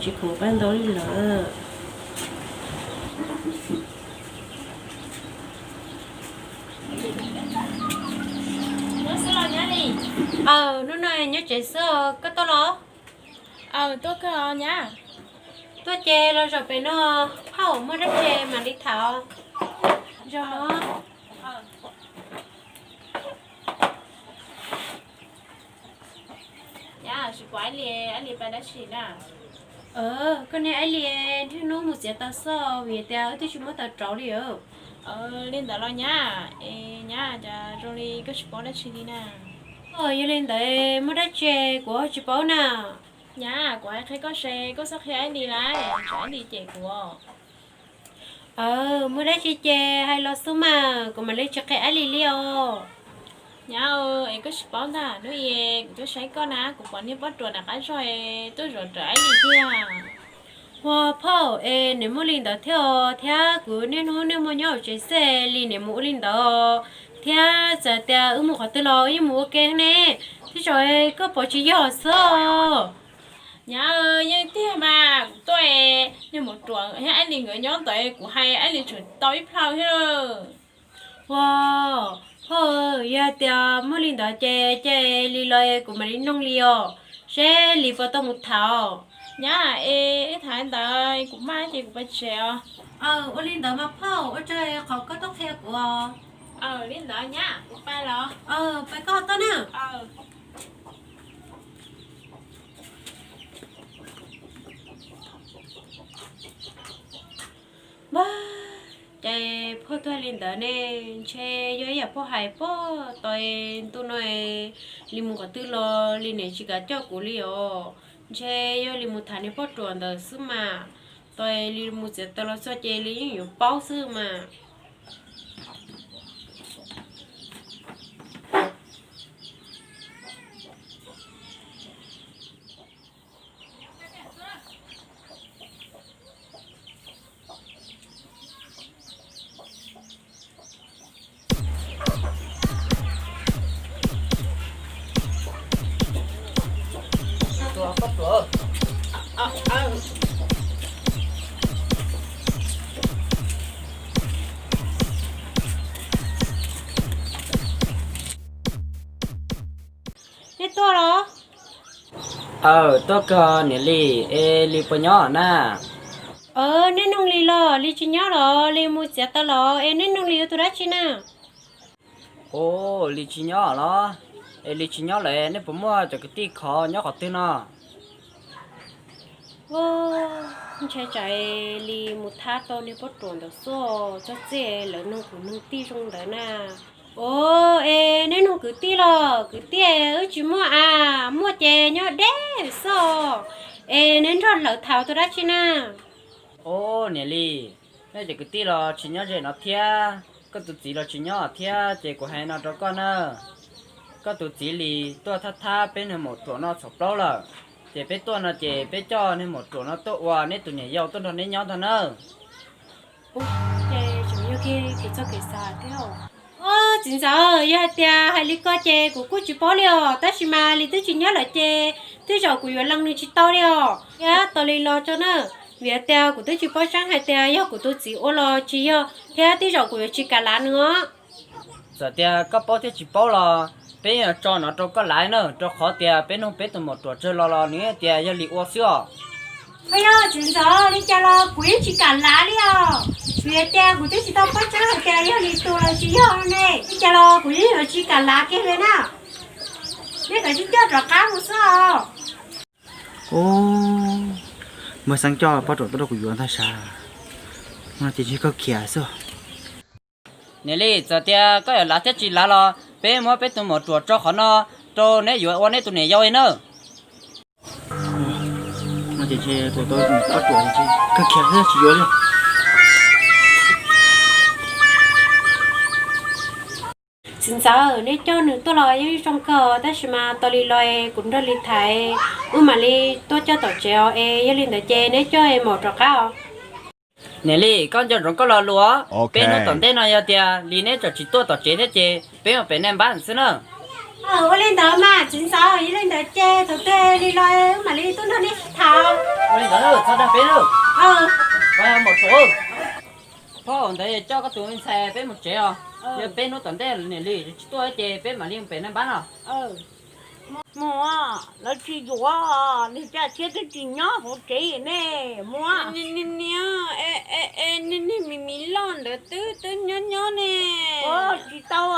Tsis khoom pab ntau li lawm. Aw, hnub no nyob tsev xwb, koj tuaj los? Aw, tuaj kawg os nyab. Tuaj ces los zaum pem no, phauj muaj dab tsi mam li tham. Zaum no. Nyab, tsis pom Aib Lis, Aib Lis pais dab tsi na? Koj niam Aib Lis niaj hnub mus txiav taws xwb vim tias wb twb tsis muab taws rauv li. Li ntawd los nyab, es nyab cas zoo li koj tsis paub dab tsi li na? Yog li ntawd muaj dab tsi kuv ho tsis paub na. Nyab, kuv hais qhia koj seb koj txhob qhia Aib Lis lauj, tsam Aib Lis cem kuv. Muaj dab tsi ces hais los xwb mas, kuv mam li tsis qhia Aib Lis li os. Nyab, es koj tsis paub ntag, hnub i kuv tuaj saib koj na, kuv pom niag Pob Ruam nram qab zog tuaj zov rawv Aib Lis tiag. Ua phauj, es nws muaj li ntawd thiab os, thiab kuv niaj hnub niaj hmo nyob hauv tsev xwb li nws mus ua li ntawd, thiab txawm tias wb mus qhov twg los wb yeej mus ua ke ne, thiab zaum koj pom tsis yog xwb. Nyab, yeej tiag mas, kuv tuaj es niag Maum Ruam thiab Aib Lis nkawd nyob ntawd, kuv hais Aib Lis tseem tau ib plhaw thiab. Ua, phauj, yog tias muaj li ntawd ces cia li los kuv mam li noog li os, seb Lis puas tau mus tham. Nyab, es wb tham ntawd kuv maj ces kuv pais tsev os. Ua li ntawd mas phauj, ua tsaug qhov koj tuaj qhia kuv os. Li ntawd nyab, kuv pais los. Pais koj tuaj na. Npag, ces phauj tuaj li ntawd ne, ntshe yog ib yam phauj hais puag tau ntu no, Lis mus qhov twg los Lis niam tsis kam coj kuv li os. Ntshe yog Lis mus tham niag Pob Ruam ntawd xwb mas, tau Lis mus txiav taws los txog ces Lis yeej yuav paub xwb mas. Nej tuaj los? Aw, tuaj kawg niam Lis, es Lis puas nyob na? Aw, neb noog Lis los? Lis tsis nyob los, Lis mus txiav taws los, es neb noog Lis ua tus dab tsi na? Ua, Lis tsis nyob los? Es Lis tsis nyob lawm nej puas muaj cov kwv tij khov nyob qhov twg no? Ua, ntshai tsam Lis mus thab tau niag Pob Ruam ntawd xwb, txog txij lawv noog kuv noog tij zoo ntawd na. Ua, es neb noog kwv tij los? Kwv tij wb tsis muaj a, muaj ces nyob deb xwb. Es neb nrog lawv tham ua tus dab tsi na? Ua, niam Lis, nej cov kwv tij los tsis nyob ze no thiab, koj tus txiv los tsis nyob thiab, ces kuv hais no rau koj na. Koj tus txiv Lis tuaj thab thab peb niag Maum Ruam no txhaum plaub lawm, ces peb tuaj no ces peb coj niag Maum Ruam no tuaj ua neb tus niam yau tuaj nrog neb nyob ntag na. Ces tseem yog kiag kuv txoj kev xav thiab. Ua, txiv ntxawm, yog hais tias hais li ko ces kuv kuj tsis paub li os, tab sis mas Lis twb tsis nyob lawm ces tej zaum kuv yuav lees nws tsis tau li os. Thiab tos Lis los tso na, vim tias kuv twb tsis paub tseeb hais tias yog kuv tus txiv ua los tsis yog, thiab tej zaum kuv yuav tsis kam lav nws os. Txawm tias koj paub thiab tsis paub los peb yuav tso no rau koj lav na, rau qhov tias peb noog peb tus Maum Ruam tsawg los los nws tias yog Lis ua xwb os. Ua, yog txiv ntxawm, li cas los kuv yeej tsis kam lav li os. Vim tias kuv twb tsis tau paub tseeb hais tias yog Lis tus los tsis yog ne, li cas los kuv yeej yuav tsis kam lav kiag li na. Nej kav tsij coj rov qab mus xwb os. Ua, muaj xeeb coj Pob Ruam tuaj rau kuv yuav ntag sav, no ces ntshe kawg khiav xwb. Niam Lis, txawm tias koj yuav lav thiab tsis lav los peb muab peb tus Maum Ruam tso qhov no rau neb yuav ua neb tus niam yau li na. No ces ntshe tus tau Pob Ruam ntshe kawg khiav xwb tsis yuav li. Txiv ntxawm, neb coj nws tuaj los yeej zoo kawg, tab sis mas tos Lis los kuv nrog Lis tham, wb mam li tuaj coj tom tsev os, es yog li ntawd ces neb coj Maum rov qab os. Niam Lis, koj nco ntsoov koj lo lus, peb hnub tom ntej no yog tias Lis neb tseem tsis tuaj tom tsev thiab ces peb mus pem nej npab xwb na. Ua li ntawd mas txiv ntxawm, yog li ntawd ces thaum twg Lis los wb mam li tuaj nrog nej sib tham. Ntawd txhob dag peb lawm. Peb mus tsev. Phauj, ntawd coj koj tus me ntxhais peb mus tsev os. Yog peb hnub tom ntej niam Lis tsis tuaj ces peb mam li pem naj npab no. Mus, lawv tsis yuav, niag Caj Siab twb tsis nyob hauv tsev ne. Mus. Niam, niag me me loj ntawd twb twb nyob nyob ne. Tsis tau,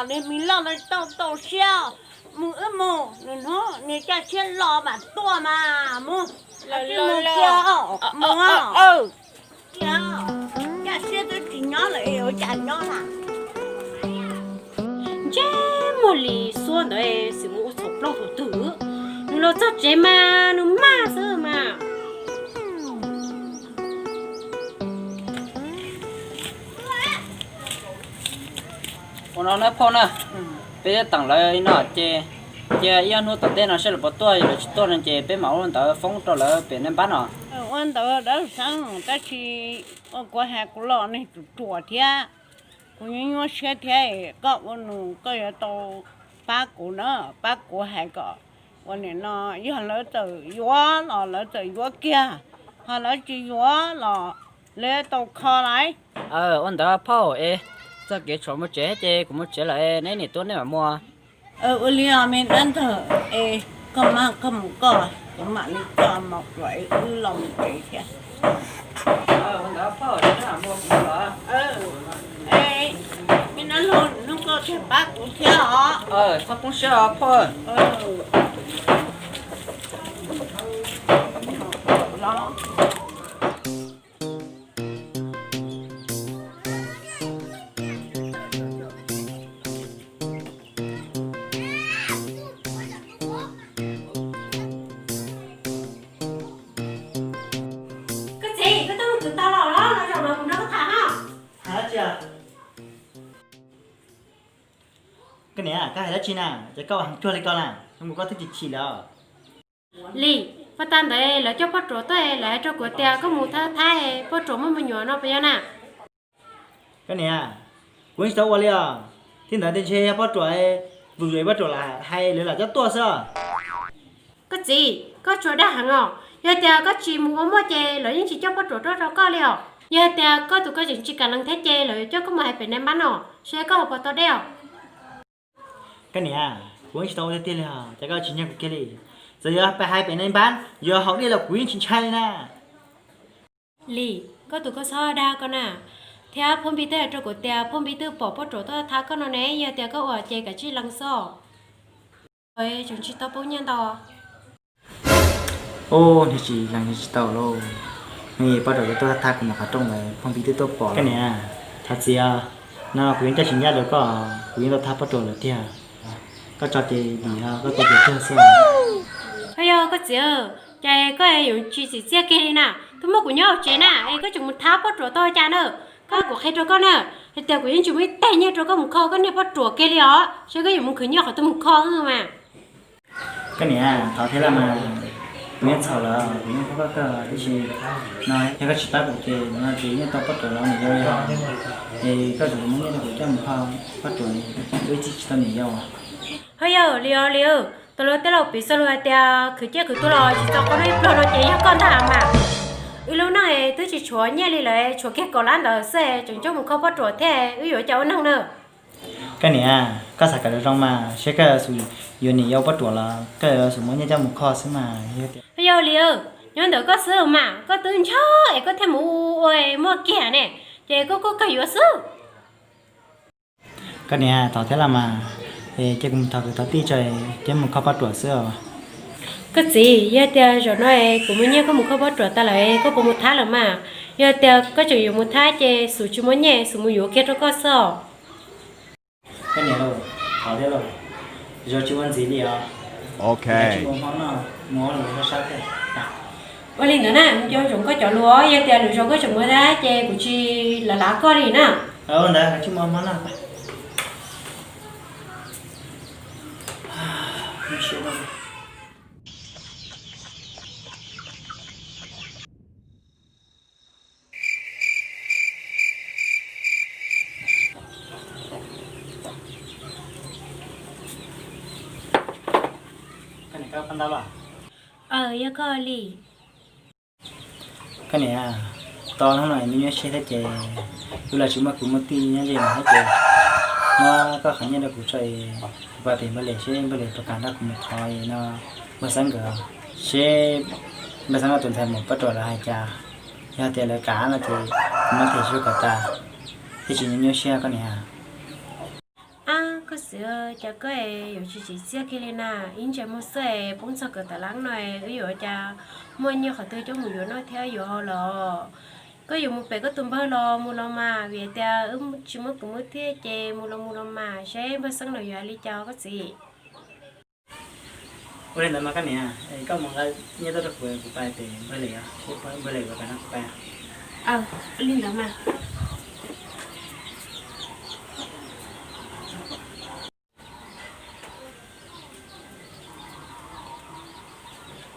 niag me loj ntawd tau tau siab. Mus wb mus, nws hnub niag Caj Siab los mam tuaj mas. Mus, mus kiag, mus. Caj Siab twb tsis nyob lawm, ua cas nyob na. Ntsej muag Lis Xuab ntawd xwb mus ua txhaum plaub thaum twg, nws los txog tsev mas nws maj xwb mas. Ua no na phauj na, peb teem lawv no ces cia ib ob hnub tom ntej no saib lawv puas tuaj, yog lawv tsis tuaj no ces peb mam ua ntawv foob rau lawv pem naj npab no. Ua ntawd dawb xeeb tab sis ua kuv hais kuv los neeg ruam ruam thiab, kuv nyuaj nyuaj siab thiab, koj ua nws koj yuav tau pab kuv na, pab kuv hais kom ua nim no yog lawv txawm yuav los lawv txawm yuav kiag, ho lawv tsis yuav los lawv tau kho lawm. Ua ntawd phauj es txoj kev tshuav mus tsev ces kuv mus tsev lawm, neb niam tub neb mam mus. Ua li os me dab ntawg, es koj maj koj mus koj, kuv mam li coj mos pluam wb los mus tsev thiab. Me dab laug, hnub koj thiaj pab kuv thiab os. Txhob poob siab os phauj. Koj txiv, koj twb mus txog tau los los zaum no kuv nrog koj tham no. Koj niam, koj hais dab tsi na? Ces koj ua heev cuag li ko na, zoo nkaus koj twb chim chim lawm. Lis, puag ta ntawd lawv coj poj ruam tuaj, lawv hais rau kuv tias koj mus thab thab poj ruam muaj me nyuam no puas yog na? Koj niam, kuv yeej tsis tau ua li os. Thaum ntawd ntshe yog poj ruam, vwm poj ruam lam hais lawv lam coj tuaj xwb. Koj txiv, koj tsuas dag heev os. Yog tias koj tsis mus ua muaj ces lawv yeej tsis coj poj ruam tuaj rau koj li os. Yog tias koj tus koj tseem tsis kam lees thiab ces lawv yuav coj koj mus hais pem naj npab no, seb koj ho puas tau deb os. Koj niam, kuv yeej tsis tau ua tiag tiag li os, cas koj tsis ntseeg kuv kiag li. Txawm yuav hais pem naj npab yuav haus dej los kuv yeej tsis ntshai li na. Lis, koj tus koj txhob dag koj na. Thiab Phoj Npis twb hais rau kuv tias Phoj Npis twb pom poj ruam tuaj thab koj no ne, yog tias koj ua ces kav tsij lees xwb. Tseem tsis tau poob nyiaj ntau. Ub, niag tsis lees tsis tau lauj. Poj ruam tuaj thab kuv ntawm qhov rooj ntawd Phoj Npis twb tuaj pom. Koj niam, thov txim os, no kuv yeej coj tsis ncaj rau koj, kuv yeej tau thab poj ruam lawm tiag. Koj tso ces dim, koj tso ces tuag xwb. Ho yog koj txiv, ces koj yuav tsis txim txiaj kiag li na. Twb muaj kuv nyob hauv tsev na, es koj tseem mus thab poj ruam tau cas na? Koj, kuv qhia rau koj na, hais tias kuv yeej tsis muaj ib teg nyiaj rau koj mus kho koj niag poj ruam kiag li os, seb koj yuav mus khwv nyiaj qhov twg mus kho mas. Koj niam, thov thiab los mas, kuv yeej txhaum lawm, kuv yeej pab koj kawg, tiam sis no yog koj tsis pab kuv ces no ces yeej tau poj ruam los niam yau li os. Es koj tseem muab nyiaj rau kuv coj mus kho poj ruam, kuv ib txwm tsis tau niam yau. Ho yog li os Lis, tau lawv tej laus piv xws lus hais tias khwv ciaj khwv tuag los tsis txo qab ib pliag no ces yog koj ntag mas. Wb lub neej twb tsis tshuav nyiaj li lawm, tshuav kiag kaum lab ntawd xwb tseem coj mus kho poj ruam thiab, wb yuav cas ua neej na? Koj niam, koj xav kom zoo zoo mas, seb koj yuav tsum yuav niam yau poj ruam los koj yuav tsum muab nyiaj coj mus kho xwb mas. Ho yog li, nyob ntawm koj xwb mas, koj twb ntshaw es koj thiaj mus ua muaj kiag ne, ces koj kuj kawg yuav xwb. Koj niam, thov thiab los mas, es cia kuv mus thov kwv thov tij tso, cia mus kho poj ruam xwb os. Koj txiv, yog tias zaum no kuv muaj nyiaj koj mus kho poj ruam tas lawm, koj puas mus thab lawm mas? Yog tias koj tseem yuav mus thab ces xub tsis muaj nyiaj, xub mus yuav kiag rau koj xwb os. Koj niam lauj, thov thiab lauj, zoo tsis muaj ntxiv li os. Tsis mus hmo no, mus lwm zaug sab thiab. Ua li ntawd na, nco ntsoov koj cov lus, yog tias lwm zaus koj tseem mus thab ces kuv tsis lam lav koj li na. Ntawd tsis mus hmo no. Yog koj li. Niam, tau hnub no nws nyuaj siab thiab ces, wb los tsis muaj kwv muaj tij nyob ze no thiab ces, muab koj qhov nyiaj rau kuv tso es kuv pab pem npawg Lem seb npawg Lem puas kam nrog kuv mus thov no npawg Xeeb nkawd, seb npawg Xeeb nkawd tus ntxhais mus pab ruam lawv hais cas. Yog tias lawv kam no ces kuv mam them tsis rau kom tas, thiaj tsis nyuaj siab koj niam. Ab koj txiv, cas koj yuav tsis tsim txiaj kiag li na, ib ntsais muag xwb es poob txog kawm tas lab no es wb yuav cas muaj nyiaj qhov twg coj mus yuav noj thiab yuav haus los? Koj yuav mus pem koj tus npawg los mus los mas, vim tias wb tsis muaj kwv muaj tij ces mus los mus los mas, seb npawg Xeeb los yuav hais li cas koj txiv. Ua li ntawd mas koj niam, koj mus nqa nyiaj tuaj rau kuv, kuv pab pem npawg Lem, seb npawg Lem puas kam nrog kuv pab. Ua li ntawd mas.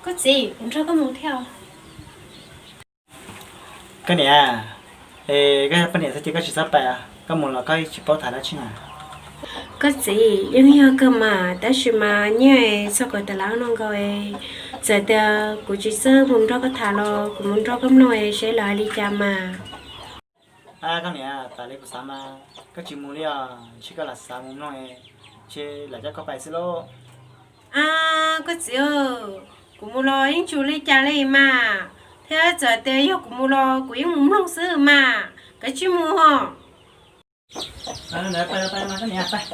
Koj txiv, kuv nrog koj mus thiab. Koj niam, es koj yog poj niam txog ces koj tsis txhob pab, koj mus los koj tsis paub tham dab tsi na. Koj txiv, yeej yog kawg mas, tab sis mas nyiaj txog kawm tas lab no nkaus, txawm tias kuv tsis txawj mus nrog koj tham los kuv mus nrog koj mloog seb lawv hais li cas mas. Koj niam, tas li kuv xav mas koj tsis mus li os, ntshe koj lam xav mus mloog, ntshe lam coj koj pais xwb lauj. Ab koj txiv, kuv mus los yeej tsis ua li cas li mas, thiab txawm tias yog kuv mus los kuv yeej mus mloog xwb mas, kav tsij mus os. Ntawd pais los pais mas koj niam, pais.